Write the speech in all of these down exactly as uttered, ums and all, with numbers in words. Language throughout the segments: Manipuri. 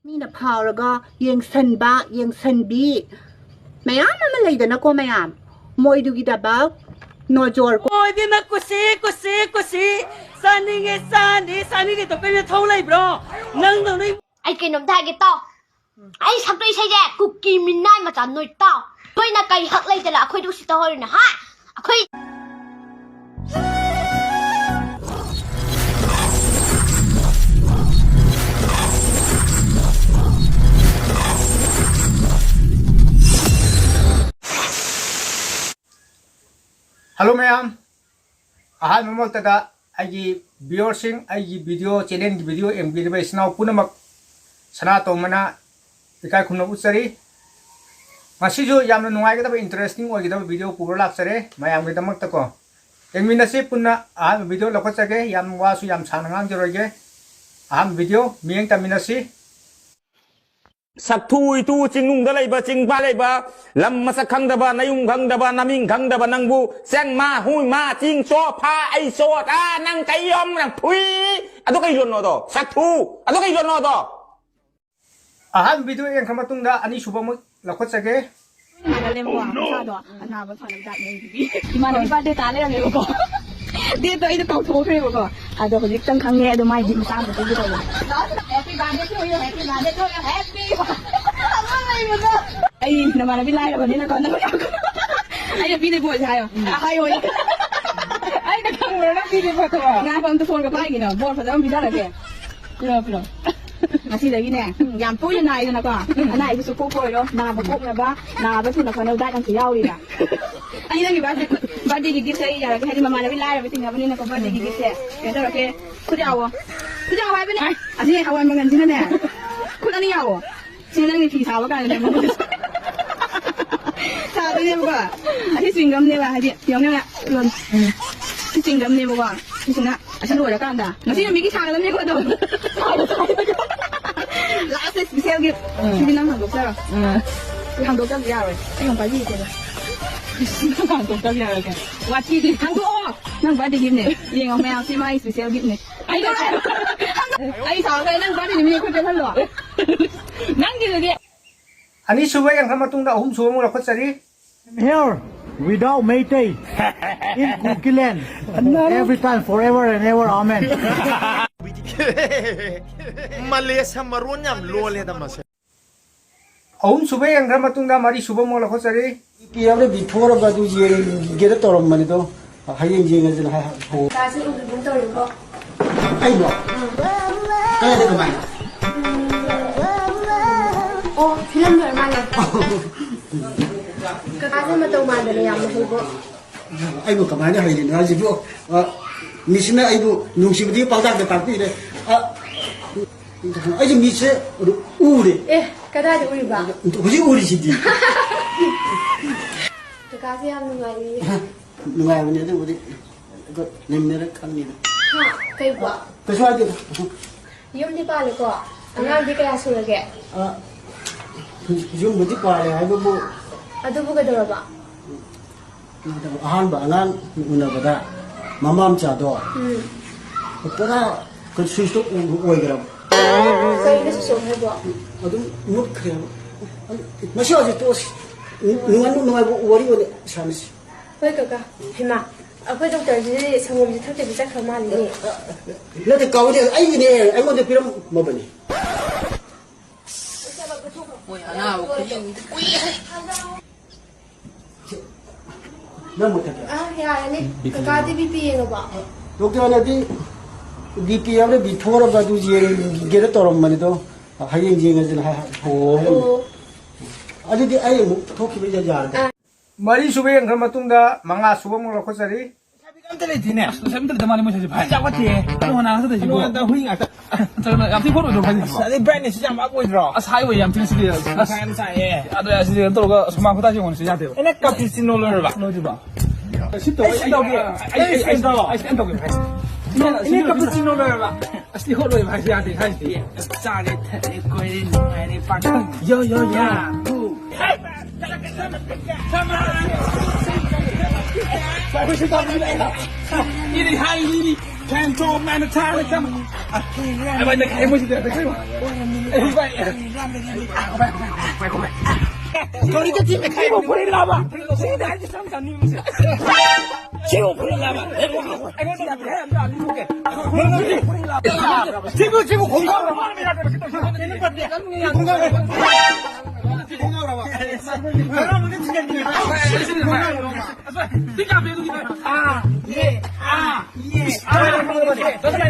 ꯃꯤꯅ ꯐꯥꯎꯔꯒ ꯌꯦꯡꯁꯟꯕ, ꯌꯦꯡꯁꯟꯕꯤ ꯃꯌꯥꯝ ꯑꯃ ꯂꯩꯗꯅꯀꯣ ꯃꯌꯥꯝ, ꯃꯣꯏꯗꯨꯒꯤꯗꯃꯛ ꯅꯣꯖꯣꯔ ꯀꯣ꯫ ꯑꯣ, ꯏꯕꯦꯝꯃ, ꯀꯨꯁꯤ, ꯀꯨꯁꯤ, ꯀꯨꯁꯤ꯫ ꯆꯥꯅꯤꯡꯉꯦ, ꯆꯥꯅꯤ, ꯆꯥꯅꯤꯡꯗꯦ ꯇꯣꯛꯄꯩ ꯃꯊꯧ ꯂꯩꯕ꯭ꯔꯣ? ꯅꯪꯗꯧꯅ ꯑꯩ ꯀꯩꯅꯣꯝꯇ ꯍꯥꯏꯒꯦ ꯇꯥꯎ꯫ ꯑꯩ ꯁꯛꯇꯣ ꯏꯁꯩꯁꯦ ꯀꯨꯀꯤ ꯃꯤꯅꯥꯏ ꯃꯆꯥ ꯅꯣꯏ ꯇꯥꯎ꯫ ꯅꯣꯏꯅ ꯀꯩ ꯍꯛ ꯂꯩꯗꯅ ꯑꯩꯈꯣꯏꯗ ꯎꯁꯤꯠꯇ ꯍꯧꯔꯤꯅꯣ, ꯍꯥ? ꯑꯩꯈꯣꯏ ꯍꯜꯂꯣ ꯃꯌꯥꯝ, ꯑꯍꯥꯟꯕꯃꯛꯇꯗ ꯑꯩꯒꯤ ꯚꯤꯌꯣꯔꯁꯤꯡ, ꯑꯩꯒꯤ ꯚꯤꯗꯤꯑꯣ ꯆꯦꯅꯦꯜꯒꯤ ꯚꯤꯗꯤꯑꯣ ꯌꯦꯡꯕꯤꯔꯤꯕ ꯏꯆꯤꯟ ꯏꯅꯥꯎ ꯄꯨꯝꯅꯃꯛ ꯁꯅꯥꯇꯣꯝꯕꯅ ꯏꯀꯥꯏ ꯈꯨꯝꯅꯕ ꯎꯠꯆꯔꯤ꯫ ꯉꯁꯤꯁꯨ ꯌꯥꯝꯅ ꯅꯨꯡꯉꯥꯏꯒꯗꯕ, ꯏꯟꯇꯔꯦꯁꯇꯤꯡ ꯑꯣꯏꯒꯗꯕ ꯚꯤꯗꯤꯑꯣ ꯄꯨꯔ ꯂꯥꯛꯆꯔꯦ ꯃꯌꯥꯝꯒꯤꯗꯃꯛꯇꯀꯣ꯫ ꯌꯦꯡꯃꯤꯟꯅꯁꯤ ꯄꯨꯟꯅ꯫ ꯑꯍꯥꯟꯕ ꯚꯤꯗꯤꯑꯣ ꯂꯧꯈꯠꯆꯒꯦ, ꯌꯥꯝ ꯋꯥꯁꯨ ꯌꯥꯝ ꯁꯥꯡꯅ ꯉꯥꯡꯖꯔꯣꯏꯒꯦ꯫ ꯑꯍꯥꯟꯕ ꯚꯤꯗꯤꯑꯣ ꯃꯤꯠꯌꯦꯡ ꯇꯝꯃꯤꯟꯅꯁꯤ꯫ ꯁꯛꯊꯨ ꯏꯇꯨ ꯆꯤꯡꯅꯨꯡꯗ ꯂꯩꯕ ꯆꯤꯡꯄꯥ ꯂꯩꯕ ꯂꯝ ꯃꯁꯛ ꯈꯪꯗꯕ ꯅꯌꯨꯝ ꯈꯪꯗꯕ ꯅꯃꯤꯡ ꯈꯪꯗꯕ ꯅꯪꯕꯨ ꯆꯦꯡ ꯃꯥ ꯍꯨꯏ ꯃꯥ ꯆꯤꯡ ꯆꯣ ꯐꯥ ꯑꯩ ꯆꯣ ꯇꯥ ꯅꯪ ꯀꯩ ꯌꯣꯝ ꯅꯪ ꯐꯨꯏ ꯑꯗꯨ ꯀꯩ ꯂꯣꯟꯅꯣꯗꯣ ꯁꯛꯊꯨ ꯑꯗꯨ ꯀꯩ ꯂꯣꯟꯅꯣꯗꯣ ꯑꯍꯥꯟꯕ ꯚꯤꯗꯤꯑꯣ ꯌꯦꯡꯈ꯭ꯔ ꯃꯇꯨꯡꯗ ꯑꯅꯤꯁꯨꯕ ꯑꯃꯨꯛ ꯂꯧꯈꯠꯆꯒꯦ꯫ ꯃꯥꯟꯅꯗꯦꯕꯀꯣ ꯃꯁꯥꯗꯣ ꯑꯅꯥꯕ ꯐꯅꯕ ꯖꯥꯠꯅꯦ ꯑꯩꯒꯤꯗꯤ꯫ ꯏꯃꯥꯟꯅꯕꯤ ꯕꯥꯔꯗꯦ ꯇꯥ ꯂꯩꯔꯝꯃꯦꯕꯀꯣ꯫ ꯗꯦꯠꯇꯣ ꯑꯩꯗꯣ ꯀꯥꯎꯊꯣꯛꯈ꯭ꯔꯦꯕꯀꯣ꯫ ꯑꯗꯣ ꯍꯧꯖꯤꯛꯇꯪ ꯈꯪꯉꯦ꯫ ꯑꯗꯣ ꯃꯥꯏꯗꯤ ꯃꯆꯥ ꯑꯃ ꯄꯣꯛꯄꯒꯤ ꯇꯧꯕꯅꯦ꯫ Happy birthday to you, happy birthday to you, happy ꯑꯃ ꯂꯩꯕꯗꯣ꯫ ꯑꯩ ꯅꯃꯥꯟꯅꯕꯤ ꯂꯥꯏꯔꯕꯅꯤꯅꯀꯣ ꯅꯪ ꯌꯥꯝ ꯑꯩꯅ ꯄꯤꯗꯣꯏ ꯄꯣꯠꯁꯦ ꯍꯥꯏꯌꯣ꯫ ꯍꯥꯏꯌꯣ꯫ ꯑꯩꯅ ꯈꯪꯕ꯭ꯔꯣ ꯅꯪ ꯄꯤꯗꯣꯏ ꯄꯣꯠꯇꯣ? ꯉꯥꯏꯈꯣ ꯑꯝꯇ ꯐꯣꯟꯒ ꯄꯥꯏꯈꯤꯅꯣ꯫ ꯕꯣꯔ ꯐꯖꯕ ꯑꯃ ꯄꯤꯖꯔꯒꯦ꯫ ꯄꯤꯔꯛꯑꯣ ꯄꯤꯔꯛꯑꯣ꯫ ꯉꯁꯤꯗꯒꯤꯅꯦ ꯌꯥꯝ ꯇꯣꯏꯅ ꯅꯥꯏꯗꯅꯀꯣ꯫ ꯑꯅꯥꯏꯕꯁꯨ ꯀꯣꯛꯄ ꯑꯣꯏꯔꯣ꯫ ꯅꯥꯕ ꯀꯣꯛꯅꯕ ꯅꯥꯕ ꯊꯨꯅ ꯐꯅꯕ ꯗꯥꯏꯠ ꯑꯃꯁꯨ ꯌꯥꯎꯔꯤꯕ꯫ ꯑꯩ ꯅꯪꯒꯤ ꯕꯥꯔꯗꯦ ꯕꯥꯔꯗꯦꯒꯤ ꯒꯤꯐꯁꯦ ꯑꯩ ꯌꯥꯔꯒꯦ ꯍꯥꯏꯗꯤ ꯃꯃꯥꯟꯅꯕꯤ ꯂꯥꯏꯔꯕ ꯊꯦꯡꯅꯕꯅꯤꯅꯀꯣ ꯕꯥꯔꯗꯦꯒꯤ ꯒꯤꯐꯁꯦ ꯀꯩꯅꯣ ꯇꯧꯔꯛꯀꯦ꯫ ꯈꯨꯠ ꯌꯥꯎꯋꯣ꯫ ꯈꯨꯠ ꯌꯥꯎꯋꯣ ꯍꯥꯏꯕꯅꯦ꯫ ꯑꯁꯤ ꯍꯋꯥꯏ ꯃꯪꯒꯟꯁꯤꯅꯅꯦ ꯈꯨꯠ ꯑꯅꯤ ꯌꯥꯎꯋꯣ꯫ ꯁꯤ ꯅꯪꯒꯤ ꯐꯤ ꯁꯥꯕ ꯀꯥꯟꯗꯅꯦ ꯃꯉꯣꯟꯗ ꯁꯥꯗꯣꯏꯅꯦꯕꯀꯣ꯫ ꯑꯁꯤ ꯆ꯭ꯋꯤꯡꯒꯝꯅꯦꯕ ꯍꯥꯏꯗꯤ ꯌꯦꯡꯉꯨꯅꯦ꯫ ꯁꯤ ꯆ꯭ꯋꯤꯡꯒꯝꯅꯦꯕꯀꯣ꯫ ꯁꯤꯁꯤꯅ ꯑꯁꯤ ꯂꯣꯏꯔꯀꯥꯟꯗ ꯉꯁꯤ ꯅꯨꯃꯤꯠꯀꯤ ꯁꯥꯒꯗꯕꯅꯦꯀꯣ ꯑꯗꯣ꯫ ꯂꯥꯁꯇ ꯏꯁꯄꯤꯁꯦꯜꯒꯤ ꯁꯤꯗꯤ ꯅꯪ ꯍꯥꯡꯗꯣꯛꯆꯔꯣ꯫ ꯁꯤ ꯍꯥꯡꯗꯣꯛꯇꯕꯗꯤ ꯌꯥꯔꯣꯏ꯫ ꯑꯩ ꯑꯃꯨꯛ ꯄꯥꯏꯕꯤꯒꯦꯕ꯫ ꯍꯥꯡꯗꯣꯛꯇꯕ ꯌꯥꯔꯣꯏ ꯀꯥꯏꯅ꯫ ꯋꯥꯊꯤꯗꯤ ꯍꯥꯡꯗꯣꯛꯑꯣ꯫ ꯅꯪ ꯕꯥꯔꯗꯦ ꯒꯤꯐꯅꯦ꯫ ꯌꯦꯡꯉꯣ ꯃꯌꯥꯝ ꯁꯤ ꯃꯥꯒꯤ ꯏꯁꯄꯤꯁꯦꯜ ꯒꯤꯐꯅꯦ꯫ ꯑꯩ ꯑꯩ ꯁꯥꯎꯔꯒ ꯅꯪ ꯄꯥꯔꯇꯤꯗꯤ ꯃꯤ ꯑꯩꯈꯣꯏ ꯆꯠꯍꯜꯂꯣ꯫ ꯅꯪꯒꯤꯗꯨꯗꯤ꯫ ꯑꯅꯤꯁꯨꯕ ꯌꯦꯡꯈ꯭ꯔ ꯃꯇꯨꯡꯗ ꯑꯍꯨꯝꯁꯨꯕ ꯑꯃꯨꯛ ꯂꯧꯈꯠꯆꯔꯤ꯫ Here, without Meitei, in Kukiland, every time, forever and ever, amen. ꯃꯂꯦꯁ ꯃꯔꯣꯟ ꯌꯥꯝ ꯂꯣꯜꯂꯦꯗ ꯃꯁꯦ꯫ ꯑꯍꯨꯝꯁꯨꯕ ꯌꯦꯡꯈ꯭ꯔ ꯃꯇꯨꯡꯗ ꯃꯔꯤꯁꯨꯕ ꯑꯃꯨꯛ ꯂꯧꯈꯠꯆꯔꯤ꯫ ꯄꯤ ꯑꯦꯐꯅ ꯕꯤꯐꯣꯔ ꯑꯗꯨ ꯌꯦꯡꯒꯦꯗ ꯇꯧꯔꯝꯕꯅꯤꯗꯣ, ꯍꯌꯦꯡ ꯌꯦꯡꯉꯁꯤꯅ ꯍꯥꯏ-, ꯍꯥꯏ-, ꯀꯥꯁꯦ ꯎꯈꯤꯒꯨꯝ ꯇꯧꯔꯦꯀꯣ꯫ ꯑꯩꯕꯣ? ꯀꯥꯏꯗ ꯀꯃꯥꯏꯅ? ꯑꯣ, ꯐꯤꯂꯝꯗ ꯑꯣꯏꯔ ꯃꯥꯜꯂꯦ꯫ ꯀꯀꯥꯁꯦ ꯃꯇꯧ ꯃꯥꯟꯗꯅ ꯌꯥꯝꯅ ꯍꯩꯕꯣ꯫ ꯑꯩꯕꯨ ꯀꯃꯥꯏꯅ ꯍꯩꯔꯤꯅꯣ ꯍꯥꯏꯁꯤꯕꯨ? ꯑ, ꯃꯤꯁꯤꯅ ꯑꯩꯕꯨ ꯅꯨꯡꯁꯤꯕꯗꯤ ꯄꯥꯎꯇꯥꯛꯇ ꯇꯥꯛꯄꯤꯔꯦ꯫ ꯑ, ꯑꯩꯁꯨ ꯃꯤꯠꯁꯦ ꯎꯔꯦ꯫ ꯑꯦ, ꯀꯗꯥꯏꯗ ꯎꯔꯤꯕ? ꯍꯧꯖꯤꯛ ꯎꯔꯤꯁꯤꯗꯤ꯫ ꯀꯀꯥꯁꯦ ꯌꯥꯝ ꯅꯨꯡꯉꯥꯏꯔꯤ꯫ ꯅꯨꯡꯉꯥꯏꯕꯅꯦ ꯑꯗꯨꯕꯨꯗꯤ꯫ ꯑꯗꯣ ꯂꯩꯃꯤꯟꯅꯔ ꯈꯪꯅꯤꯗ꯫ ꯍꯥ? ꯀꯩꯕꯣ? ꯀꯩꯁꯨ ꯍꯥꯏꯗꯦꯗ꯫ ꯌꯨꯝꯗꯤ ꯄꯥꯜꯂꯦꯀꯣ? ꯑꯉꯥꯡꯗꯤ ꯀꯌꯥ ꯁꯨꯔꯒꯦ? ꯑ, ꯌꯨꯝꯕꯨꯗꯤ ꯄꯥꯜꯂꯦ ꯍꯥꯏꯕꯕꯨ꯫ ꯑꯗꯨꯕꯨ ꯀꯩꯗꯧꯔꯕ? ꯑꯍꯥꯟꯕ ꯑꯉꯥꯡ ꯎꯅꯕꯗ ꯃꯃꯥ ꯃꯆꯥꯗꯣ ꯎꯝ꯫ ꯄꯨꯔꯥ ꯀꯩꯅꯣ ꯁ꯭ꯋꯤꯆ ꯑꯣꯐ ꯑꯣꯏꯈ꯭ꯔꯕ꯫ ꯀꯩꯅꯣ ꯁ꯭ꯋꯤꯆ ꯑꯣꯐ ꯍꯥꯏꯕꯣ? ꯑꯗꯨꯝ ꯃꯨꯠꯈ꯭ꯔꯦꯕ꯫ ꯃꯁꯤ ꯍꯧꯖꯤꯛ ꯇꯣꯛꯑꯁꯤ꯫ ꯅꯨꯡꯉꯥꯏꯕ, ꯅꯨꯡꯉꯥꯏꯕ ꯋꯥꯔꯤ ꯑꯣꯏꯅ ꯁꯥꯟꯅꯁꯤ꯫ ꯍꯣꯏ ꯀꯀꯥ꯫ ꯍꯩꯃꯥ, ꯑꯩꯈꯣꯏ ꯗꯣꯛꯇꯔꯁꯤꯗꯤ ꯁꯪꯒꯣꯝꯁꯦ ꯊꯛꯇꯕꯤ ꯆꯠꯈ꯭ꯔ ꯃꯥꯜꯂꯦꯅꯦ꯫ ꯅꯠꯇꯦ, ꯀꯥꯎꯗꯦ, ꯑꯩꯒꯤꯅꯦ, ꯑꯩꯉꯣꯟꯗ ꯄꯤꯔꯝꯃꯕꯅꯦ꯫ ꯃꯣꯏ ꯑꯅꯥꯕ ꯈꯨꯌꯦꯡꯗꯤ ꯀꯨꯏꯔꯦ꯫ ꯅꯪ ꯃꯨꯊꯠꯀꯦ꯫ ꯑ, ꯌꯥꯔꯅꯤ꯫ ꯀꯀꯥꯗꯤ ꯕꯤ ꯄꯤ ꯌꯦꯡꯉꯕꯣ? ꯗꯣꯛꯇꯔꯅꯗꯤ ꯕꯤ ꯄꯤ ꯌꯥꯎꯔꯦ, ꯕꯤꯐꯣꯔ ꯑꯗꯨ ꯌꯦꯡꯒꯦꯅ ꯇꯧꯔꯝꯕꯅꯤꯗꯣ, ꯍꯌꯦꯡ ꯌꯦꯡꯉꯁꯤꯅ ꯍꯥꯏ-, ꯍꯥꯏ-, ꯍꯥꯏꯔꯝꯃꯦ꯫ ꯑꯣ꯫ ꯑꯗꯨꯗꯤ ꯑꯩ ꯑꯃꯨꯛ ꯊꯣꯛꯈꯤꯕ ꯌꯥ-, ꯌꯥꯔꯗ꯭ꯔꯥ? ꯑ꯫ ꯃꯔꯤ ꯁꯨꯕ ꯌꯦꯡꯈ꯭ꯔ ꯃꯇꯨꯡꯗ ꯃꯉꯥ ꯁꯨꯕ ꯑꯃꯨꯛ ꯂꯧꯈꯠꯆꯔꯤ꯫ ꯑꯝꯇ ꯂꯩꯇꯦꯅꯦ꯫ ꯑꯁ, ꯉꯁꯥꯏ ꯑꯝꯇ ꯂꯩꯇ ꯃꯥꯜꯂꯦ ꯃꯣꯏ ꯁꯥꯏꯁꯦ ꯚꯥꯏ꯫ ꯆꯥꯛ ꯋꯥꯠꯇꯦ꯫ ꯀꯩꯅꯣ ꯉꯟꯅ ꯉꯥꯛꯇ ꯇꯧꯏꯁꯤꯕꯣ꯫ ꯑꯩꯉꯣꯟꯗ ꯍꯨꯏ ꯉꯥꯛꯇ꯫ ꯆꯠꯂꯣ, ꯌꯥꯝ ꯊꯤ ꯍꯣꯠ ꯑꯣꯏꯗ꯭ꯔꯣ ꯚꯥꯏ ꯁꯤꯕꯣ? ꯑꯁ, ꯑꯗꯩ brightness ꯁꯤ ꯌꯥꯝ up ꯑꯣꯏꯗ꯭ꯔꯣ? ꯑꯁ, high ꯑꯣꯏ ꯌꯥꯝ ꯊꯤꯅ ꯁꯤꯗꯤ꯫ ꯑꯁ, ꯅꯨꯡꯁꯥ ꯌꯥꯝ ꯁꯥꯏꯌꯦ꯫ ꯑꯗꯣ ꯑꯁꯤꯗꯤ ꯀꯩꯅꯣ ꯇꯧꯔꯒ ꯁꯨꯃꯥꯡ ꯈꯨꯇꯥꯁꯤ ꯌꯦꯡꯉꯣ ꯁꯤ ꯌꯥꯗꯦꯕ꯫ ꯑꯩꯅ cappuccino ꯂꯣꯏꯔꯕ? ꯂꯣꯏꯗ꯭ꯔꯤꯕꯣ? ꯁꯤ ꯇꯧ, ꯑꯩ ꯁꯤ ꯇꯧꯒꯦ꯫ ꯑꯩ, ꯑꯩ, ꯑꯩ, ꯑꯩ, ꯑꯩ ꯁꯤ ꯇꯧꯒꯦ ꯚꯥꯏ꯫ ꯏꯅꯦ, ꯏꯅꯦ cappuccino ꯂꯣꯏꯔꯕ? ꯑꯁ, ꯍꯣꯠ ꯑꯣꯏ ꯚꯥꯏ ꯁꯤ ꯌꯥꯗꯦ ꯍꯥꯏꯁꯤꯗꯤ꯫ ꯆꯥꯔꯦ, ꯊꯛꯑꯦ, ꯀꯣꯏꯔꯦ, ꯅꯨꯡꯉꯥꯏꯔꯦ, ꯄꯥꯈꯪ꯫ ꯌꯣ, ꯌꯣ, ꯌꯥ꯫ ꯏꯅꯦ, ꯍꯥꯏ, ꯏꯅꯦ꯫ Central Mandatory, come on. ꯑꯩ ꯚꯥꯏ, ꯅꯪ ꯈꯥꯏ ꯃꯣꯏꯁꯤꯗ, ꯅꯪ ꯈꯥꯏ ꯃꯣꯏ꯫ ꯑꯩ ꯚꯥꯏ꯫ ꯀꯔꯤ ꯀ ꯊꯤꯃꯦ ꯈꯥꯏ ꯃꯣꯏ ꯐꯨꯔꯤꯠ ꯂꯥꯕ? ꯁꯤꯗ ꯍꯥꯏꯗꯤ ꯁꯝ ꯆꯥꯅꯤꯡꯕꯁꯦ꯫ ꯁꯤꯕꯨ ꯐꯨꯔꯤꯠ ꯂꯥꯕ? ꯑꯩꯉꯣꯟꯗ ꯌꯥꯝ ꯍꯥꯏ ꯌꯥꯝ ꯌꯥꯝ ꯊꯣꯛꯀꯦ꯫ ꯁꯤꯕꯨ, ꯁꯤꯕꯨ ꯈꯣꯡꯒ꯭ꯔꯥꯎ ꯂꯥꯕ? ꯈꯣꯡꯒ꯭ꯔꯥꯎ ꯂꯥꯕ? ꯁꯤ ꯀꯌꯥ ꯄꯤꯔꯨꯒꯦ? ꯑꯥ, ꯌꯦ, ꯑꯥ, ꯌꯦ, ꯑꯥ꯫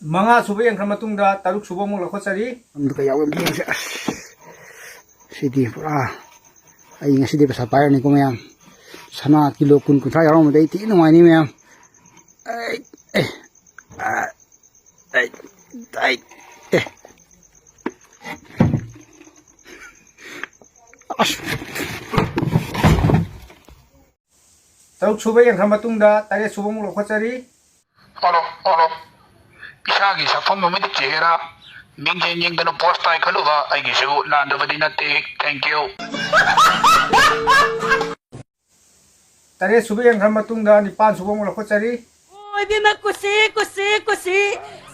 ꯃꯉꯥ ꯁꯨꯕ ꯌꯦꯡꯈ꯭ꯔ ꯃꯇꯨꯡꯗ ꯇꯔꯨꯛ ꯁꯨꯕ ꯑꯃꯨꯛ ꯂꯧꯈꯠꯆꯔꯤ꯫ ꯑꯃꯗꯨꯒ ꯌꯥꯎꯕ ꯑꯝꯇ ꯌꯦꯡꯁꯦ꯫ ꯑꯁ, ꯁꯤꯗꯤ ꯄꯨꯔꯥ ꯑꯩ ꯉꯁꯤꯗꯤ ꯄꯩꯁꯥ ꯄꯥꯏꯔꯅꯤꯀꯣ ꯃꯌꯥꯝ꯫ ꯁꯅꯥ ꯀꯤꯂꯣ ꯀꯨꯟ ꯀꯨꯟꯊ꯭ꯔꯥ ꯌꯥꯎꯔꯝꯕꯗꯤ ꯑꯩ ꯊꯤ ꯅꯨꯡꯉꯥꯏꯅꯤ ꯃꯌꯥꯝ꯫ ꯑꯩ, ꯑꯦ, ꯑ, ꯑꯩ, ꯑꯩ, ꯑꯦ꯫ ꯑꯁ꯫ ꯇꯔꯨꯛ ꯁꯨꯕ ꯌꯦꯡꯈ꯭ꯔ ꯃꯇꯨꯡꯗ ꯇꯔꯦꯠ ꯁꯨꯕ ꯑꯃꯨꯛ ꯂꯧꯈꯠꯆꯔꯤ꯫ ꯑꯣꯂꯣ, ꯑꯣꯂꯣ꯫ ꯏꯁꯥꯒꯤ ꯁꯛꯐꯝ ꯑꯃꯗꯤ ꯆꯦꯍꯦꯔꯥ ꯃꯤꯡꯖꯦꯜ ꯌꯦꯡꯗꯅ ꯄꯣꯁ ꯇꯥꯏ ꯈꯜꯂꯨꯕ ꯑꯩꯒꯤꯁꯨ ꯂꯥꯟꯗꯕꯗꯤ ꯅꯠꯇꯦ꯫ Thank you꯫ ꯇꯔꯦꯠ ꯁꯨꯕ ꯌꯦꯡꯈ꯭ꯔ ꯃꯇꯨꯡꯗ ꯅꯤꯄꯥꯟ ꯁꯨꯕ ꯑꯃꯨꯛ ꯂꯧꯈꯠꯆꯔꯤ꯫ ꯑꯣ, ꯏꯕꯦꯝꯃ, ꯀꯨꯁꯤ, ꯀꯨꯁꯤ, ꯀꯨꯁꯤ꯫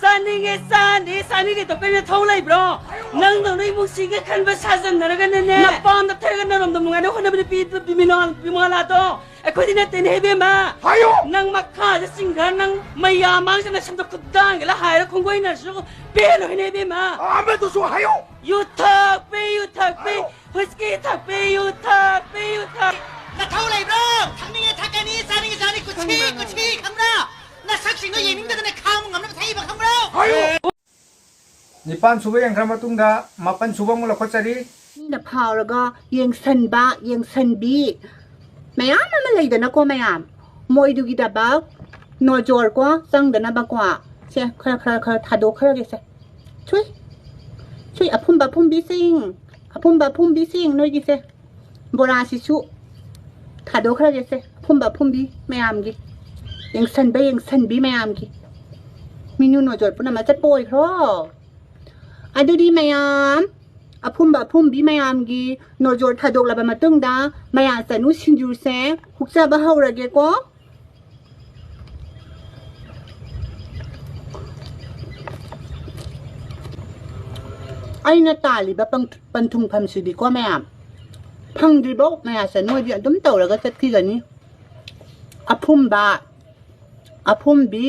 ꯆꯥꯅꯤꯡꯉꯦ, ꯆꯥꯅꯤ, ꯆꯥꯅꯤꯡꯉꯦ꯫ ꯇꯣ ꯀꯩꯅꯣ ꯊꯧ ꯂꯩꯕ꯭ꯔꯣ? ꯅꯪꯗꯧꯅ ꯏꯃꯨꯡꯁꯤꯒ ꯈꯟꯕ ꯁꯥꯖꯟꯅꯔꯒꯅꯅꯦ, ꯅꯄꯥꯝꯗ ꯊꯔꯒ ꯅꯔꯣꯝꯗ ꯅꯨꯡꯉꯥꯏꯅ ꯍꯣꯠꯅꯕ ꯅꯨꯄꯤ, ꯅꯨꯄꯤ ꯃꯤꯅꯥ-, ꯅꯨꯄꯤ ꯃꯉꯥꯜ ꯑꯗꯣ ꯑꯩꯈꯣꯏꯗꯤ ꯅꯠꯇꯦꯅꯦ ꯏꯕꯦꯝꯃ꯫ ꯍꯥꯏꯌꯣ! ꯅꯪ ꯃꯈꯥꯗ ꯆꯤꯡꯈ꯭ꯔ, ꯅꯪ ꯃꯌꯥꯝ ꯃꯥꯡꯁꯤꯅ ꯁꯝꯗ ꯈꯨꯗꯥꯡꯒ ꯍꯥꯏꯔ ꯈꯣꯡꯒꯣꯏꯅꯔꯁꯨ ꯄꯦꯜꯂꯣꯏꯅꯦ ꯏꯕꯦꯝꯃ꯫ ꯑꯃꯗꯨꯁꯨ ꯍꯥꯏꯌꯣ! ꯌꯨ ꯊꯛꯄꯤ, ꯌꯨ ꯊꯛꯄꯤ, ꯍꯥꯏꯌꯣ! ꯍꯨꯏꯁꯀꯤ ꯊꯛꯄꯤ, ꯌꯨ ꯊꯛꯄꯤ, ꯌꯨ ꯊꯛ-, ꯅꯊꯧ ꯂꯩꯕ꯭ꯔꯣ? ꯊꯛꯅꯤꯡꯉꯦ ꯊꯛꯀꯅꯤ, ꯆꯥꯅꯤꯡꯉꯦ ꯆꯥꯅꯤ, ꯀꯨꯁꯤ, ꯀꯨꯁꯤ, ꯈꯪꯕ꯭ꯔꯥ? ꯅꯁꯛꯁꯤꯡꯗꯣ ꯌꯦꯡꯅꯤꯡꯗꯗꯅ ꯈꯥꯡꯕ ꯉꯝꯅꯕ ꯊꯛꯏꯕ, ꯈꯪꯕ꯭ꯔꯣ? ꯍꯥꯏꯌꯣ! ꯅꯤꯄꯥꯟ ꯁꯨꯕ ꯌꯦꯡꯈ꯭ꯔ ꯃꯇꯨꯡꯗ ꯃꯥꯄꯟ ꯁꯨꯕ ꯑꯃꯨꯛ ꯂꯧꯈꯠꯆꯔꯤ꯫ ꯃꯤꯅ ꯐꯥꯎꯔꯒ ꯌꯦꯡꯁꯟꯕ, ꯌꯦꯡꯁꯟꯕꯤ ꯃꯌꯥꯝ ꯑꯃ ꯂꯩꯗꯅꯀꯣ ꯃꯌꯥꯝ, ꯃꯣꯏꯗꯨꯒꯤꯗꯃꯛ ꯅꯣꯖꯣꯔ ꯀꯣ ꯆꯪꯗꯅꯕꯀꯣ꯫ ꯁꯦ, ꯈꯔ, ꯈꯔ, ꯈꯔ ꯊꯥꯗꯣꯛꯈ꯭ꯔꯒꯦꯁꯦ꯫ ꯁꯨꯏ, ꯁꯨꯏ, ꯑꯐꯨꯝꯕ ꯑꯐꯨꯝꯕꯤꯁꯤꯡ, ꯑꯐꯨꯝꯕ ꯑꯐꯨꯝꯕꯤꯁꯤꯡ ꯅꯣꯏꯒꯤꯁꯦ꯫ ꯕꯣꯔꯥꯁꯤꯁꯨ ꯊꯥꯗꯣꯛꯈ꯭ꯔꯒꯦꯁꯦ, ꯑꯐꯨꯝꯕ ꯑꯐꯨꯝꯕꯤ ꯃꯌꯥꯝꯒꯤ, ꯌꯦꯡꯁꯟꯕ ꯌꯦꯡꯁꯟꯕꯤ ꯃꯌꯥꯝꯒꯤ꯫ ꯃꯤꯅꯨ ꯅꯣꯖꯣꯔ ꯄꯨꯝꯅꯃꯛ ꯆꯠꯄ ꯑꯣꯏꯈ꯭ꯔꯣ꯫ ꯑꯗꯨꯗꯤ ꯃꯌꯥꯝ, ꯑꯐꯨꯝꯕ ꯑꯐꯨꯝꯕꯤ ꯃꯌꯥꯝꯒꯤ ꯅꯣꯖꯣꯔ ꯊꯥꯗꯣꯛꯂꯕ ꯃꯇꯨꯡꯗ, ꯃꯌꯥ ꯆꯅꯨ ꯁꯤꯡꯖꯨꯁꯦ ꯍꯨꯛꯆꯕ ꯍꯧꯔꯒꯦꯀꯣ꯫ ꯑꯩꯅ ꯇꯥꯜꯂꯤꯕ ꯄꯟꯊꯨꯡꯐꯝꯁꯤꯗꯤꯀꯣ ꯃꯌꯥꯝ, ꯐꯪꯗ꯭ꯔꯤꯐꯧ ꯃꯌꯥꯁꯦ ꯅꯣꯏꯗꯤ ꯑꯗꯨꯝ ꯇꯧꯔꯒ ꯆꯠꯈꯤꯒꯅꯤ꯫ ꯑꯐꯨꯝꯕ, ꯑꯐꯨꯝꯕꯤ,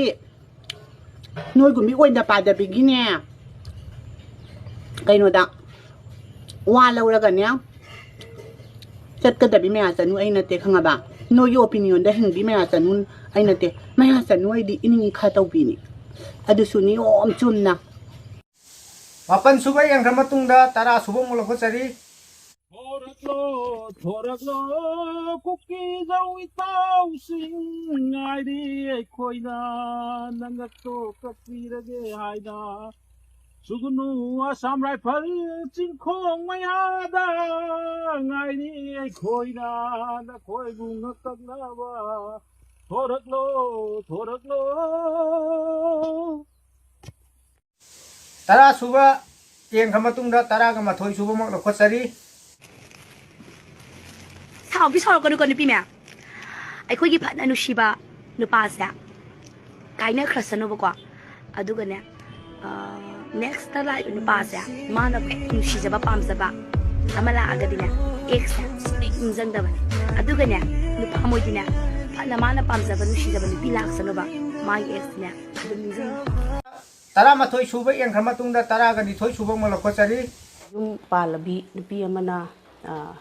ꯅꯣꯏꯒꯨꯝꯕꯤ ꯑꯣꯏꯅ ꯄꯥꯗꯕꯤꯒꯤꯅꯦ, ꯀꯩꯅꯣꯗ ꯋꯥ ꯂꯧꯔꯒꯅꯦ ꯆꯠꯀꯗꯕꯤ ꯃꯌꯥ ꯆꯅꯨ ꯑꯩ ꯅꯠꯇꯦ, ꯈꯪꯉꯕ? ꯅꯣꯏꯒꯤ ꯑꯣꯄꯤꯅꯤꯌꯟꯗ ꯍꯤꯡꯕꯤ ꯃꯌꯥ ꯆꯅꯨ ꯑꯩ ꯅꯠꯇꯦ꯫ ꯃꯌꯥ ꯆꯅꯨ ꯑꯩꯗꯤ ꯏꯅꯤꯡ ꯏꯈꯥ ꯇꯧꯕꯤꯅꯤ, ꯑꯗꯨꯁꯨ ꯅꯤꯌꯣꯝ ꯆꯨꯝꯅ꯫ ꯃꯥꯄꯟ ꯁꯨꯕ ꯌꯦꯡꯈ꯭ꯔ ꯃꯇꯨꯡꯗ ꯇꯔꯥ ꯁꯨꯕ ꯑꯃꯨꯛ ꯂꯧꯈꯠꯆꯔꯤ꯫ ꯊꯣꯔꯛꯂꯣ, ꯊꯣꯔꯛꯂꯣ, ꯀꯨꯀꯤꯖꯧ ꯏꯇꯥꯎꯁꯤꯡ ꯉꯥꯏꯔꯤ ꯑꯩꯈꯣꯏꯅ, ꯅꯉꯛꯇꯣ ꯀꯛꯄꯤꯔꯒꯦ ꯍꯥꯏꯅ꯫ ꯁꯨꯒꯅꯨ ꯑꯁꯥꯝ ꯔꯥꯏꯐꯜ ꯆꯤꯡꯈꯣꯡ ꯃꯌꯥꯗ, ꯉꯥꯏꯔꯤ ꯑꯩꯈꯣꯏꯅ ꯅꯈꯣꯏꯕꯨ ꯉꯛꯇꯛꯅꯕ꯫ ꯊꯣꯔꯛꯂꯣ, ꯊꯣꯔꯛꯂꯣ꯫ ꯇꯔꯥ ꯁꯨꯕ ꯌꯦꯡꯈ꯭ꯔ ꯃꯇꯨꯡꯗ ꯇꯔꯥꯒ ꯃꯥꯊꯣꯏ ꯁꯨꯕꯃꯛ ꯂꯧꯈꯠꯆꯔꯤ꯫ ꯁꯥꯎꯕꯤ ꯁꯥꯎꯔꯛꯀꯅꯨꯀꯣ ꯅꯨꯄꯤ ꯃꯌꯥꯝ꯫ ꯑꯩꯈꯣꯏꯒꯤ ꯐꯅ ꯅꯨꯡꯁꯤꯕ ꯅꯨꯄꯥꯁꯦ ꯀꯥꯏꯅꯈ꯭ꯔꯁꯅꯨꯕꯀꯣ꯫ ꯑꯗꯨꯒꯅꯦ, ꯑ, ꯅꯦꯛꯁꯇ ꯂꯥꯛꯏꯕ ꯅꯨꯄꯥꯁꯦ ꯃꯥꯅ ꯍꯦꯛ ꯅꯨꯡꯁꯤꯖꯕ ꯄꯥꯝꯖꯕ ꯑꯃ ꯂꯥꯛꯑꯒꯗꯤꯅꯦ, ꯑꯦꯛꯁꯁꯦ ꯁꯨꯡꯅꯤꯡ ꯅꯤꯡꯁꯤꯡꯗꯕꯅꯦ꯫ ꯑꯗꯨꯒꯅꯦ, ꯅꯨꯄꯥ ꯃꯣꯏꯗꯤꯅꯦ, ꯐꯅ ꯃꯥꯅ ꯄꯥꯝꯖꯕ ꯅꯨꯡꯁꯤꯖꯕ ꯅꯨꯄꯤ ꯂꯥꯛꯁꯅꯨꯕ, ꯃꯥꯒꯤ ꯑꯦꯛꯁꯅꯦ ꯑꯗꯨꯝ ꯅꯤꯡꯁꯤꯡꯉꯤ꯫ ꯇꯔꯥꯃꯥꯊꯣꯏ ꯁꯨꯕ ꯌꯦꯡꯈ꯭ꯔ ꯃꯇꯨꯡꯗ ꯇꯔꯥꯒ ꯅꯤꯊꯣꯏ ꯁꯨꯕ ꯑꯃ ꯂꯧꯈꯠꯆꯔꯤ꯫ ꯌꯨꯝ ꯄꯥꯜꯂꯕꯤ ꯅꯨꯄꯤ ꯑꯃꯅ, ꯑ,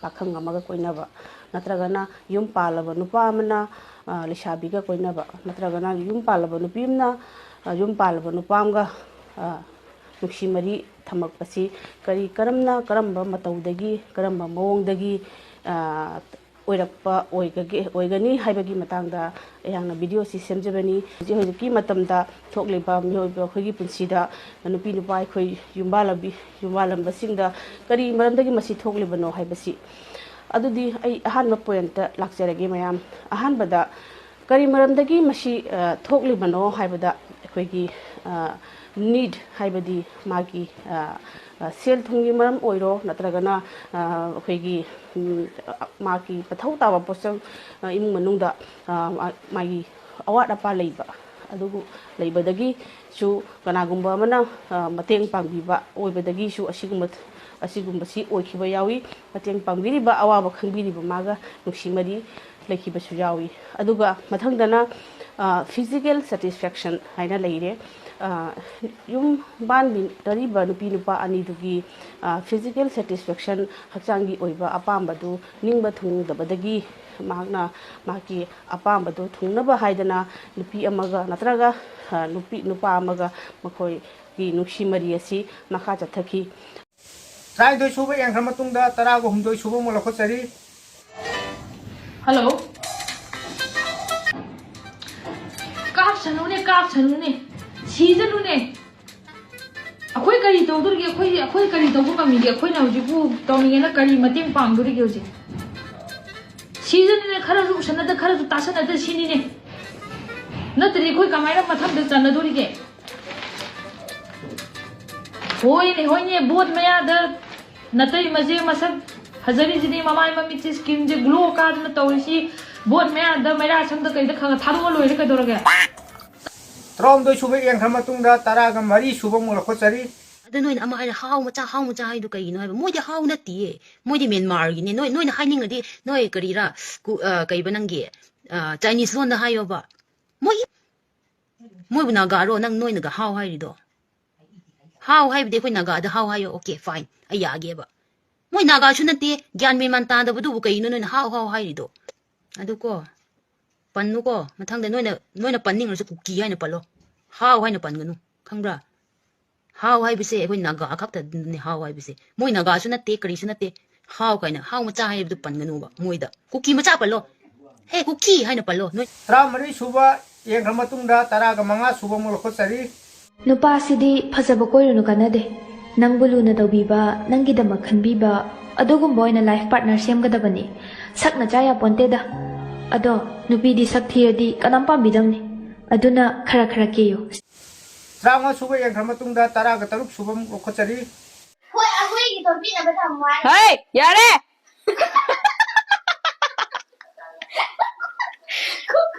ꯄꯥꯈꯪ ꯑꯃꯒ ꯀꯣꯏꯅꯕ, ꯅꯠꯇ꯭ꯔꯒꯅ ꯌꯨꯝ ꯄꯥꯜꯂꯕ ꯅꯨꯄꯥ ꯑꯃꯅ, ꯑ, ꯂꯩꯁꯥꯕꯤꯒ ꯀꯣꯏꯅꯕ, ꯅꯠꯇ꯭ꯔꯒꯅ ꯌꯨꯝ ꯄꯥꯜꯂꯕ ꯅꯨꯄꯤ ꯑꯃꯅ, ꯑ, ꯌꯨꯝ ꯄꯥꯜꯂꯕ ꯅꯨꯄꯥ ꯑꯃꯒ, ꯑ, ꯅꯨꯡꯁꯤ ꯃꯔꯤ ꯊꯝꯃꯛꯄꯁꯤ ꯀꯔꯤ, ꯀꯔꯝꯅ, ꯀꯔꯝꯕ ꯃꯇꯧꯗꯒꯤ, ꯀꯔꯝꯕ ꯃꯑꯣꯡꯗꯒꯤ, ꯑ, ꯑꯣꯏꯔꯛꯄ ꯑꯣꯏꯒꯒꯦ-, ꯑꯣꯏꯒꯅꯤ ꯍꯥꯏꯕꯒꯤ ꯃꯇꯥꯡꯗ ꯑꯩꯍꯥꯛꯅ ꯚꯤꯗꯤꯑꯣꯁꯤ ꯁꯦꯝꯖꯕꯅꯤ꯫ ꯍꯧꯖꯤꯛ ꯍꯧꯖꯤꯛꯀꯤ ꯃꯇꯝꯗ ꯊꯣꯛꯂꯤꯕ ꯃꯤꯑꯣꯏꯕ ꯑꯩꯈꯣꯏꯒꯤ ꯄꯨꯟꯁꯤꯗ ꯅꯨꯄꯤ ꯅꯨꯄꯥ ꯑꯩꯈꯣꯏ ꯌꯨꯝꯕꯥꯜꯂꯝꯕꯤ-, ꯌꯨꯝꯕꯥꯜꯂꯝꯕꯁꯤꯡꯗ ꯀꯔꯤ ꯃꯔꯝꯗꯒꯤ ꯃꯁꯤ ꯊꯣꯛꯂꯤꯕꯅꯣ ꯍꯥꯏꯕꯁꯤ, ꯑꯗꯨꯗꯤ ꯑꯩ ꯑꯍꯥꯟꯕ ꯄꯣꯏꯟꯠꯇ ꯂꯥꯛꯆꯔꯒꯦ ꯃꯌꯥꯝ꯫ ꯑꯍꯥꯟꯕꯗ ꯀꯔꯤ ꯃꯔꯝꯗꯒꯤ ꯃꯁꯤ, ꯑ, ꯊꯣꯛꯂꯤꯕꯅꯣ ꯍꯥꯏꯕꯗ ꯑꯩꯈꯣꯏꯒꯤ, ꯑ, ꯅꯤꯗ ꯍꯥꯏꯕꯗꯤ ꯃꯥꯒꯤ, ꯑ, ꯑ, ꯁꯦꯜ ꯊꯨꯝꯒꯤ ꯃꯔꯝ ꯑꯣꯏꯔꯣ, ꯅꯠꯇ꯭ꯔꯒꯅ, ꯑ, ꯑꯩꯈꯣꯏꯒꯤ, ꯎꯝ, ꯑ, ꯃꯥꯒꯤ ꯃꯊꯧ ꯇꯥꯕ ꯄꯣꯠꯆꯪ, ꯑ, ꯏꯃꯨꯡ ꯃꯅꯨꯡꯗ, ꯑ, ꯃꯥ-, ꯃꯥꯒꯤ ꯑꯋꯥꯠ ꯑꯄꯥ ꯂꯩꯕ, ꯑꯗꯨꯕꯨ ꯂꯩꯕꯗꯒꯤꯁꯨ ꯀꯅꯥꯒꯨꯝꯕ ꯑꯃꯅ, ꯑ, ꯃꯇꯦꯡ ꯄꯥꯡꯕꯤꯕ ꯑꯣꯏꯕꯗꯒꯤꯁꯨ ꯑꯁꯤꯒꯨꯝꯕ, ꯑꯁꯤꯒꯨꯝꯕꯁꯤ ꯑꯣꯏꯈꯤꯕ ꯌꯥꯎꯏ꯫ ꯃꯇꯦꯡ ꯄꯥꯡꯕꯤꯔꯤꯕ, ꯑꯋꯥꯕ ꯈꯪꯕꯤꯔꯤꯕ ꯃꯥꯒ ꯅꯨꯡꯁꯤ ꯃꯔꯤ ꯂꯩꯈꯤꯕꯁꯨ ꯌꯥꯎꯏ꯫ ꯑꯗꯨꯒ ꯃꯊꯪꯗꯅ, ꯑ, physical satisfaction ꯍꯥꯏꯅ ꯂꯩꯔꯦ꯫ ꯑ, ꯌꯨꯝ ꯄꯥꯟꯃꯤꯟꯅꯔꯤꯕ ꯅꯨꯄꯤ ꯅꯨꯄꯥ ꯑꯅꯤꯗꯨꯒꯤ, ꯑ, physical satisfaction, ꯍꯛꯆꯥꯡꯒꯤ ꯑꯣꯏꯕ ꯑꯄꯥꯝꯕꯗꯨ ꯅꯤꯡꯕ ꯊꯨꯡꯗꯕꯗꯒꯤ ꯃꯍꯥꯛꯅ ꯃꯍꯥꯛꯀꯤ ꯑꯄꯥꯝꯕꯗꯨ ꯊꯨꯡꯅꯕ ꯍꯥꯏꯗꯅ ꯅꯨꯄꯤ ꯑꯃꯒ ꯅꯠꯇ꯭ꯔꯒ, ꯑ, ꯅꯨꯄꯤ, ꯅꯨꯄꯥ ꯑꯃꯒ ꯃꯈꯣꯏꯒꯤ ꯅꯨꯡꯁꯤ ꯃꯔꯤ ꯑꯁꯤ ꯃꯈꯥ ꯆꯠꯊꯈꯤ꯫ ꯇꯔꯥꯅꯤꯊꯣꯏ ꯁꯨꯕ ꯌꯦꯡꯈ꯭ꯔ ꯃꯇꯨꯡꯗ ꯇꯔꯥꯒ ꯍꯨꯝꯗꯣꯏ ꯁꯨꯕ ꯑꯃꯨꯛ ꯂꯧꯈꯠꯆꯔꯤ꯫ ꯍꯜꯂꯣ꯫ ꯀꯥꯞꯁꯅꯨꯅꯦ, ꯀꯥꯞꯁꯅꯨꯅꯦ, ꯁꯤꯖꯅꯨꯅꯦ꯫ ꯑꯩꯈꯣꯏ ꯀꯔꯤ ꯇꯧꯗꯣꯔꯤꯒꯦ? ꯑꯩꯈꯣꯏ, ꯑꯩꯈꯣꯏ ꯀꯔꯤ ꯇꯧꯕ ꯉꯝꯃꯤꯒꯦ? ꯑꯩꯈꯣꯏꯅ ꯍꯧꯖꯤꯛꯄꯨ ꯇꯧꯅꯤꯡꯉꯦꯅ ꯀꯔꯤ ꯃꯇꯦꯡ ꯄꯥꯡꯗꯣꯔꯤꯒꯦ ꯍꯧꯖꯤꯛ? ꯁꯤꯖꯅꯤꯅꯦ, ꯈꯔꯁꯨ ꯎꯁꯟꯅꯗ, ꯈꯔꯁꯨ ꯇꯥꯁꯟꯅꯗ ꯁꯤꯅꯤꯅꯦ꯫ ꯅꯠꯇ꯭ꯔꯗꯤ ꯑꯩꯈꯣꯏ ꯀꯃꯥꯏꯅ ꯃꯊꯪꯗ ꯆꯟꯅꯗꯣꯔꯤꯒꯦ? ꯍꯣꯏꯅꯦ, ꯍꯣꯏꯅꯦ, ꯕꯣꯠ ꯃꯌꯥꯗ ꯅꯇꯩ ꯃꯁꯦ ꯃꯁꯛ ꯐꯖꯔꯤꯁꯤꯗꯤ, ꯃꯃꯥꯏ ꯃꯃꯤꯠꯁꯦ, ꯁ꯭ꯀꯤꯟꯁꯦ ꯒ꯭ꯂꯣ ꯀꯥꯗꯅ ꯇꯧꯔꯤꯁꯤ, ꯕꯣꯠ ꯃꯌꯥꯗ ꯃꯩꯔꯥ ꯁꯪꯗ ꯀꯩꯗ ꯈꯔ ꯈꯔ ꯊꯥꯗꯣꯛꯑ ꯂꯣꯏꯔꯦ, ꯀꯩꯗꯧꯔꯒꯦ? ꯇꯔꯥꯍꯨꯝꯗꯣꯏ ꯁꯨꯕ ꯌꯦꯡꯈ꯭ꯔ ꯃꯇꯨꯡꯗ ꯇꯔꯥꯒ ꯃꯔꯤ ꯁꯨꯕ ꯑꯃꯨꯛ ꯂꯧꯈꯠꯆꯔꯤ꯫ ꯑꯗꯨ ꯅꯣꯏꯅ ꯑꯃ ꯍꯥꯏꯔꯦ, "ꯍꯥꯎ ꯃꯆꯥ, ꯍꯥꯎ ꯃꯆꯥ" ꯍꯥꯏꯗꯨ ꯀꯩꯒꯤꯅꯣ ꯍꯥꯏꯕ? ꯃꯣꯏꯗꯤ ꯍꯥꯎ ꯅꯠꯇꯤꯌꯦ, ꯃꯣꯏꯗꯤ ꯃ꯭ꯌꯥꯟꯃꯥꯔꯒꯤꯅꯦ꯫ ꯅꯣꯏ, ꯅꯣꯏꯅ ꯍꯥꯏꯅꯤꯡꯉꯗꯤ ꯅꯣꯏ ꯀꯔꯤꯔꯥ, ꯀꯨ-, ꯑ, ꯀꯩꯕ ꯅꯪꯒꯤ, ꯑ, ꯆꯥꯏꯅꯤꯁ ꯂꯣꯟꯗ ꯍꯥꯏꯌꯣꯕ꯫ ꯃꯣꯏ, ꯃꯣꯏꯕꯨ ꯅꯥꯒꯥꯔꯣ ꯅꯪ, ꯅꯣꯏꯅꯒ ꯍꯥꯎ ꯍꯥꯏꯔꯤꯗꯣ? ꯍꯥꯎ ꯍꯥꯏꯕꯗꯤ ꯑꯩꯈꯣꯏ ꯅꯥꯒꯥꯗ ꯍꯥꯎ ꯍꯥꯏꯌꯣ, ꯑꯣꯀꯦ, ꯐꯥꯏꯟ, ꯑꯩ ꯌꯥꯒꯦꯕ꯫ ꯃꯣꯏ ꯅꯥꯒꯥꯁꯨ ꯅꯠꯇꯦ, ꯒ꯭ꯌꯥꯟ ꯃꯦꯟ ꯃꯥꯟ ꯇꯥꯗꯕꯗꯨꯕꯨ ꯀꯩꯅꯣ ꯅꯣꯏꯅ ꯍꯥꯎ ꯍꯥꯎ ꯍꯥꯏꯔꯤꯗꯣ? ꯑꯗꯨ ꯀꯣ, ꯄꯟꯅꯨꯀꯣ, ꯃꯊꯪꯗ ꯅꯣꯏꯅ, ꯅꯣꯏꯅ ꯄꯟꯅꯤꯡꯉꯁꯨ ꯀꯨꯀꯤ ꯍꯥꯏꯅ ꯄꯜꯂꯣ, ꯍꯥꯎ ꯍꯥꯏꯅ ꯄꯟꯒꯅꯨ, ꯈꯪꯕ꯭ꯔꯥ? ꯍꯥꯎ ꯍꯥꯏꯕꯁꯦ ꯑꯩꯈꯣꯏ ꯅꯥꯒꯥ ꯈꯛꯇꯅꯦ ꯍꯥꯎ ꯍꯥꯏꯕꯁꯦ꯫ ꯃꯣꯏ ꯅꯥꯒꯥꯁꯨ ꯅꯠꯇꯦ, ꯀꯔꯤꯁꯨ ꯅꯠꯇꯦ꯫ ꯍꯥꯎ ꯀꯥꯏꯅ, ꯍꯥꯎ ꯃꯆꯥ ꯍꯥꯏꯕꯗꯨ ꯄꯟꯒꯅꯨꯕ ꯃꯣꯏꯗ꯫ ꯀꯨꯀꯤ ꯃꯆꯥ ꯄꯜꯂꯣ꯫ ꯍꯦ, ꯀꯨꯀꯤ ꯍꯥꯏꯅ ꯄꯜꯂꯣ ꯅꯣꯏ꯫ ꯇꯔꯥꯃꯔꯤ ꯁꯨꯕ ꯌꯦꯡꯈ꯭ꯔ ꯃꯇꯨꯡꯗ ꯇꯔꯥꯒ ꯃꯉꯥ ꯁꯨꯕ ꯑꯃꯨꯛ ꯂꯧꯈꯠꯆꯔꯤ꯫ ꯅꯨꯄꯥꯁꯤꯗꯤ ꯐꯖꯕ ꯀꯣꯏꯔꯨꯅꯨ ꯀꯥꯟꯅꯗꯦ꯫ ꯅꯪꯕꯨ ꯂꯨꯅ ꯇꯧꯕꯤꯕ, ꯅꯪꯒꯤꯗꯃꯛ ꯈꯟꯕꯤꯕ, ꯑꯗꯨꯒꯨꯝꯕ ꯑꯣꯏꯅ ꯂꯥꯏꯐ ꯄꯥꯔꯠꯅꯔ ꯁꯦꯝꯒꯗꯕꯅꯤ꯫ ꯁꯛꯅ ꯆꯥ ꯌꯥꯄꯣꯟꯇꯦꯗ꯫ ꯑꯗꯣ ꯅꯨꯄꯤꯗꯤ ꯁꯛ ꯊꯤꯔꯗꯤ ꯀꯅꯥꯝ ꯄꯥꯝꯕꯤꯗꯕꯅꯤ꯫ ꯑꯗꯨꯅ ꯈꯔ ꯈꯔ ꯀꯦꯌꯨ꯫ ꯇꯔꯥꯃꯉꯥ ꯁꯨꯕ ꯌꯦꯡꯈ꯭ꯔ ꯃꯇꯨꯡꯗ ꯇꯔꯥꯒ ꯇꯔꯨꯛ ꯁꯨꯕ ꯑꯃꯨꯛ ꯂꯧꯈꯠꯆꯔꯤ꯫ ꯍꯣꯏ, ꯑꯩꯈꯣꯏꯒꯤ ꯇꯣꯄꯤꯛ ꯑꯃ ꯊꯝꯃꯨ ꯍꯥꯏ꯫ ꯍꯩ, ꯌꯥꯔꯦ!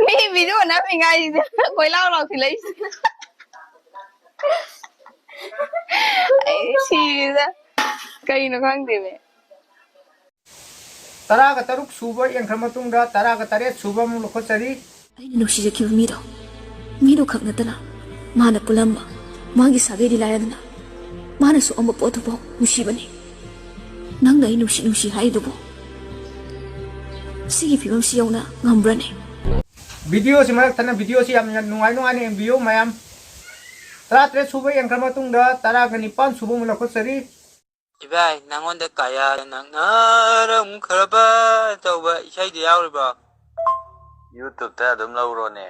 ꯃꯤ ꯚꯤꯗꯤꯑꯣ ꯅꯝꯃꯤꯉꯥꯏꯁꯤꯗ ꯀꯣꯏꯂꯥꯎ ꯂꯥꯎꯁꯤꯜꯂꯛꯏꯁꯦ꯫ ꯑꯩ ꯁꯤꯔꯦꯗ꯫ ꯀꯩꯅꯣ ꯈꯪꯗꯦꯃꯦ꯫ ꯇꯔꯥꯒ ꯇꯔꯨꯛ ꯁꯨꯕ ꯌꯦꯡꯈ꯭ꯔ ꯃꯇꯨꯡꯗ ꯇꯔꯥꯒ ꯇꯔꯦꯠ ꯁꯨꯕ ꯑꯃꯨꯛ ꯂꯧꯈꯠꯆꯔꯤ꯫ ꯑꯩꯅ ꯅꯨꯡꯁꯤꯖꯈꯤꯕ ꯃꯤꯗꯣ, ꯃꯤꯗꯣ ꯈꯛ ꯅꯠꯇꯅ ꯃꯥꯅ ꯄꯨꯜꯂꯝꯕ ꯃꯥꯒꯤ ꯁꯥꯒꯩꯗꯤ ꯂꯥꯏꯔꯗꯅ, ꯃꯥꯅ ꯁꯣꯛꯑꯝꯕ ꯄꯣꯠꯇꯨꯐꯥꯎ ꯅꯨꯡꯁꯤꯕꯅꯤ꯫ ꯅꯪꯅ ꯑꯩ ꯅꯨꯡꯁꯤ ꯅꯨꯡꯁꯤ ꯍꯥꯏꯔꯤꯗꯨꯕꯨ ꯁꯤꯒꯤ ꯐꯤꯕꯝꯁꯤ ꯌꯧꯅ ꯉꯝꯕ꯭ꯔꯅꯦ? ꯚꯤꯗꯤꯑꯣꯁꯤ ꯃꯔꯛ ꯊꯠꯅ ꯚꯤꯗꯤꯑꯣꯁꯤ ꯌꯥꯝꯅ ꯅꯨꯡꯉꯥꯏ ꯅꯨꯡꯉꯥꯏꯅ ꯌꯦꯡꯕꯤꯌꯨ ꯃꯌꯥꯝ꯫ ꯇꯔꯥꯇꯔꯦꯠ ꯁꯨꯕ ꯌꯦꯡꯈ꯭ꯔ ꯃꯇꯨꯡꯗ ꯇꯔꯥꯒ ꯅꯤꯄꯥꯟ ꯁꯨꯕ ꯑꯃꯨꯛ ꯂꯧꯈꯠꯆꯔꯤ꯫ ꯏꯕꯥꯏ, ꯅꯪꯉꯣꯟꯗ ꯀꯌꯥ ꯅꯛꯅꯔꯝꯈ꯭ꯔꯕ ꯇꯧꯕ ꯏꯁꯩꯗꯨ ꯌꯥꯎꯔꯤꯕꯣ? YouTube-ꯇ ꯑꯗꯨꯝ ꯂꯧꯔꯣꯅꯦ꯫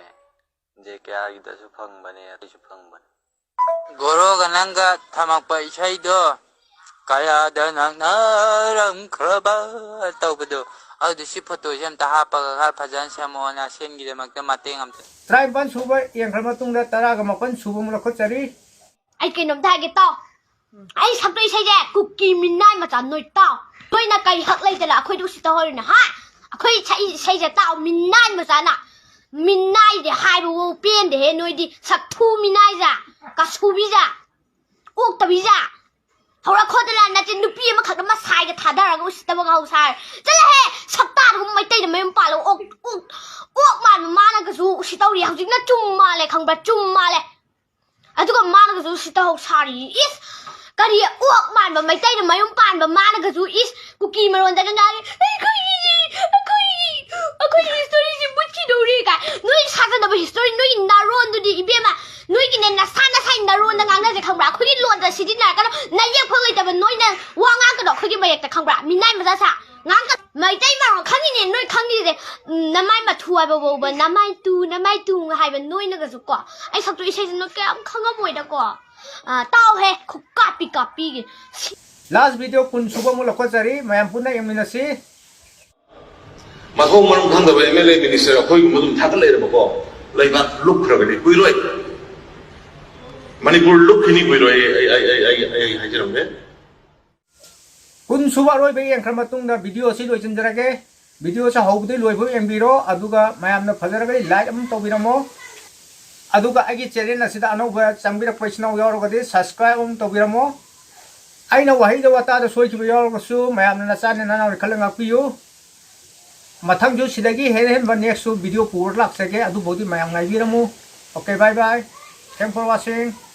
ꯖꯦ ꯀꯦ ꯑꯥꯔꯒꯤꯗꯁꯨ ꯐꯪꯕꯅꯦ, ꯑꯇꯩꯁꯨ ꯐꯪꯕꯅꯦ꯫ ꯒꯣꯔꯣꯒ ꯅꯪꯒ ꯊꯝꯃꯛꯄ ꯏꯁꯩꯗꯣ, ꯀꯌꯥꯗ ꯅꯛꯅꯔꯝꯈ꯭ꯔꯕ ꯇꯧꯕꯗꯣ, ꯑꯗꯨ ꯁꯤ ꯐꯣꯇꯣꯁꯦ ꯑꯝꯇ ꯍꯥꯞꯄꯒ ꯈꯔ ꯐꯖꯅ ꯁꯦꯝꯃꯛꯑꯣꯅꯦ, ꯑꯁꯦꯟꯒꯤꯗꯃꯛꯇ ꯃꯇꯦꯡ ꯑꯝꯇ꯫ ꯇꯔꯥꯅꯤꯄꯥꯟ ꯁꯨꯕ ꯌꯦꯡꯈ꯭ꯔ ꯃꯇꯨꯡꯗ ꯇꯔꯥꯒ ꯃꯥꯄꯟ ꯁꯨꯕ ꯑꯃꯨꯛ ꯂꯧꯈꯠꯆꯔꯤ꯫ ꯑꯩ ꯀꯩꯅꯣꯝꯇ ꯍꯥꯏꯒꯦ ꯇꯥꯎ꯫ ꯑꯩ ꯁꯛꯇꯣꯏ ꯏꯁꯩꯁꯦ ꯀꯨꯀꯤ ꯃꯤꯅꯥꯏ ꯃꯆꯥ ꯅꯣꯏ ꯇꯥꯎ꯫ ꯅꯣꯏꯅ ꯀꯩ ꯍꯛ ꯂꯩꯗꯅ ꯑꯩꯈꯣꯏꯗ ꯎꯁꯤꯠꯇ ꯍꯧꯔꯤꯅꯣ, ꯍꯥ? ꯑꯩꯈꯣꯏ ꯁꯛꯏ ꯏꯁꯩꯁꯦ ꯇꯥꯎ, ꯃꯤꯅꯥꯏ ꯃꯆꯥꯅ꯫ ꯃꯤꯅꯥꯏꯗꯤ ꯍꯥꯏꯕꯕꯨ ꯄꯦꯟꯗꯦꯍꯦ ꯅꯣꯏꯗꯤ꯫ ꯁꯛꯊꯨ ꯃꯤꯅꯥꯏꯖꯦ, ꯀꯁꯨꯕꯤꯖꯦ, ꯑꯣꯛꯇꯕꯤꯖꯦ꯫ ꯍꯧꯔꯛꯈꯣꯗꯅ ꯅꯆꯤꯟ ꯅꯨꯄꯤ ꯑꯃꯈꯛꯅ ꯃꯁꯥꯏꯒ ꯊꯥꯗꯔꯒ ꯎꯁꯤꯠꯇꯕ ꯉꯥꯎ ꯁꯥꯔ꯫ ꯆꯠꯂꯍꯦ, ꯁꯛꯇꯥꯗꯨꯒꯨꯝ ꯃꯩꯇꯩꯗ ꯃꯌꯨꯝ ꯄꯥꯜꯂꯒ ꯑꯣꯛ, ꯑꯣꯛ, ꯑꯣꯛ ꯃꯥꯟꯕ ꯃꯥꯅꯒꯁꯨ ꯎꯁꯤꯠꯇꯧꯔꯤ꯫ ꯍꯧꯖꯤꯛꯅ ꯆꯨꯝ ꯃꯥꯜꯂꯦ ꯈꯪꯕ꯭ꯔꯥ? ꯆꯨꯝ ꯃꯥꯜꯂꯦ꯫ ꯑꯗꯨꯒ ꯃꯥꯅꯒꯁꯨ ꯎꯁꯤꯠꯇꯧ ꯁꯥꯔꯤ꯫ ꯏꯁ! ꯀꯔꯤ ꯑꯣꯛ ꯃꯥꯟꯕ ꯃꯩꯇꯩꯅ ꯃꯌꯨꯝ ꯄꯥꯟꯕ ꯃꯥꯅꯒꯁꯨ, ꯏꯁ! ꯀꯨꯀꯤ ꯃꯔꯣꯟꯗꯒ ꯉꯥꯡꯉꯤ, "ꯑꯩꯈꯣꯏꯒꯤ, ꯑꯩꯈꯣꯏꯒꯤ, ꯑꯩꯈꯣꯏꯒꯤ history-ꯁꯤ ꯃꯨꯠꯈꯤꯗꯧꯔꯦ" ꯀꯥꯏ꯫ ꯅꯣꯏ ꯁꯥꯖꯅꯕ history, ꯅꯣꯏꯒꯤ ꯅꯔꯣꯟꯗꯨꯗꯤ ꯏꯕꯦꯝꯃ, ꯅꯣꯏꯒꯤꯅꯦ ꯅꯁꯥ ꯅꯁꯥꯒꯤ ꯅꯔꯣꯟꯗ ꯉꯥꯡꯅꯁꯦ ꯈꯪꯕ꯭ꯔꯥ? ꯑꯩꯈꯣꯏꯒꯤ ꯂꯣꯟꯗ ꯁꯤꯖꯤꯟꯅꯔꯛꯀꯅꯣ, ꯅꯌꯦꯛ ꯐꯥꯎ ꯂꯩꯇꯕ ꯅꯣꯏꯅ ꯋꯥ ꯉꯥꯡꯒꯅꯣ ꯑꯩꯈꯣꯏꯒꯤ ꯃꯌꯦꯛꯇ ꯈꯪꯕ꯭ꯔꯥ? ꯃꯤꯅꯥꯏ ꯃꯆꯥ ꯁꯥ ꯉꯥꯡꯒ-, ꯃꯩꯇꯩ ꯃꯔꯣꯟ ꯈꯪꯉꯤꯅꯦ ꯅꯣꯏ ꯈꯪꯉꯤꯁꯦ꯫ ꯎꯝ, ꯅꯃꯥꯏ ꯃꯊꯨ ꯍꯥꯏꯕ ꯐꯥꯎꯕ, ꯅꯃꯥꯏ ꯇꯨ, ꯅꯃꯥꯏ ꯇꯨ ꯍꯥꯏꯕ ꯅꯣꯏꯅꯒꯁꯨ ꯀꯣ, ꯑꯩ ꯁꯛꯇꯣꯏ ꯏꯁꯩꯁꯦ ꯅꯣꯏ ꯀꯌꯥꯝ ꯈꯪꯉꯝꯃꯣꯏꯗꯀꯣ꯫ ꯑ, ꯇꯥꯎꯍꯦ, ꯈꯨꯀꯥꯞꯄꯤ ꯀꯥꯞꯄꯤꯒꯦ꯫ Last video ꯀꯨꯟ ꯁꯨꯕ ꯑꯃꯨꯛ ꯂꯧꯈꯠꯆꯔꯤ, ꯃꯌꯥꯝ ꯄꯨꯟꯅ ꯌꯦꯡꯃꯤꯟꯅꯁꯤ꯫ ꯃꯊꯣꯡ ꯃꯔꯝ ꯈꯪꯗꯕ M L A minister ꯑꯩꯈꯣꯏꯒꯨꯝꯕ ꯑꯗꯨꯝ ꯊꯥꯒꯠ ꯂꯩꯔꯕꯀꯣ, ꯂꯩꯕꯥꯛ ꯂꯨꯞꯈ꯭ꯔꯕꯅꯤ, ꯀꯨꯏꯔꯣꯏ꯫ ꯃꯅꯤꯄꯨꯔ ꯂꯨꯞꯈꯤꯅꯤ, ꯀꯨꯏꯔꯣꯏ, ꯑꯩ, ꯑꯩ, ꯑꯩ, ꯑꯩ, ꯑꯩ ꯍꯥꯏꯖꯔꯝꯒꯦ꯫ ꯀꯨꯟ ꯁꯨꯕ ꯑꯔꯣꯏꯕ ꯌꯦꯡꯈ꯭ꯔ ꯃꯇꯨꯡꯗ video ꯑꯁꯤ ꯂꯣꯏꯁꯤꯟꯖꯔꯒꯦ꯫ Video ꯁꯦ ꯍꯧꯕꯗꯩ ꯂꯣꯏꯕ ꯌꯦꯡꯕꯤꯔꯣ, ꯑꯗꯨꯒ ꯃꯌꯥꯝꯅ ꯐꯖꯔꯒꯗꯤ like ꯑꯃ ꯇꯧꯕꯤꯔꯝꯃꯣ, ꯑꯗꯨꯒ ꯑꯩꯒꯤ channel ꯑꯁꯤꯗ ꯑꯅꯧꯕ ꯆꯪꯕꯤꯔꯛꯄ ꯏꯆꯤꯟ ꯏꯅꯥꯎ ꯌꯥꯎꯔꯒꯗꯤ subscribe ꯑꯃ ꯇꯧꯕꯤꯔꯝꯃꯣ꯫ ꯑꯩꯅ ꯋꯥꯍꯩꯗ ꯋꯥꯇꯥꯗ ꯁꯣꯏꯈꯤꯕ ꯌꯥꯎꯔꯒꯁꯨ ꯃꯌꯥꯝꯅ ꯅꯆꯥꯅꯤ ꯅꯅꯥꯎꯅꯤ ꯈꯜꯂ ꯉꯥꯛꯄꯤꯌꯨ꯫ ꯃꯊꯪꯁꯨ ꯁꯤꯗꯒꯤ ꯍꯦꯟꯅ ꯍꯦꯟꯕ next video ꯄꯨꯔ ꯂꯥꯛꯆꯒꯦ꯫ ꯑꯗꯨꯐꯥꯎꯗꯤ ꯃꯌꯥꯝ ꯉꯥꯏꯕꯤꯔꯝꯃꯨ꯫ Okay, bye bye. Thanks for watching.